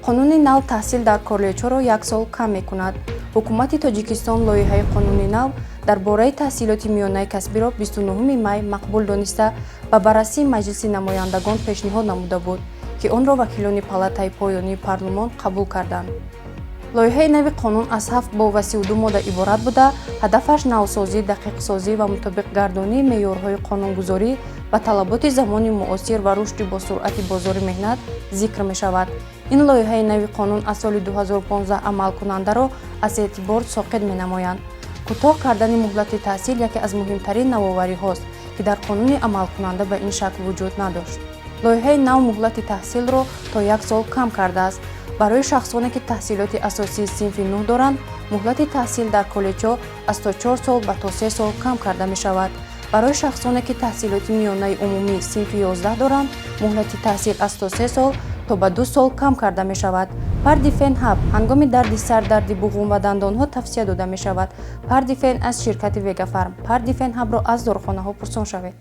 Қонуни нав таҳсил дар коллеҷҳоро як сол кам мекунад. Ҳукумати Тоҷикистон лоиҳаи қонуни нав дар бораи таҳсилоти миёнаи касбиро 29 май мақбул дониста, ба баррасии Маҷлиси намояндагон пешниҳод намуда буд, ки онро вакилони палатаи поёнии парлумон қабул карданд. Лоиҳаи нави қонун аз ҳафт боб ва 32 модда иборат буда, ҳадафаш навсозӣ, дақиқсозӣ ва мутобиқгардонии меъёрҳои қонунгузорӣ ба талаботи замони муосир ва рушди босуръати бозори меҳнат зикр мешавад. Ин лоиҳаи нави қонун аз соли 2015 амалкунандаро аз эътибор соқит менамоянд. Кӯтоҳ кардани муҳлати таҳсил яке аз муҳимтарин навовариҳост, ки дар қонуни амалкунанда ба ин шакл вуҷуд надошт. Лоиҳаи нав муҳлати таҳсилро то як сол кам кардааст. Барои шахсоне, ки таҳсилоти асосии синфи нӯҳ доранд, муҳлати таҳсил дар коллеҷҳо аз то 4 сол ба то 3 сол кам карда мешавад. Барои шахсоне, ки таҳсилоти миёнаи умумӣ синфи 11 доранд, муҳлати таҳсил аз то 3 сол то ба 2 сол кам карда мешавад. Пардифен Ҳаб ҳангоми дарди сар, дарди буғум ва дандонҳо тавсия дода мешавад. Пардифен аз ширкати Вегафарм. Пардифен Ҳабро аз дорухонаҳо пурсон шавед.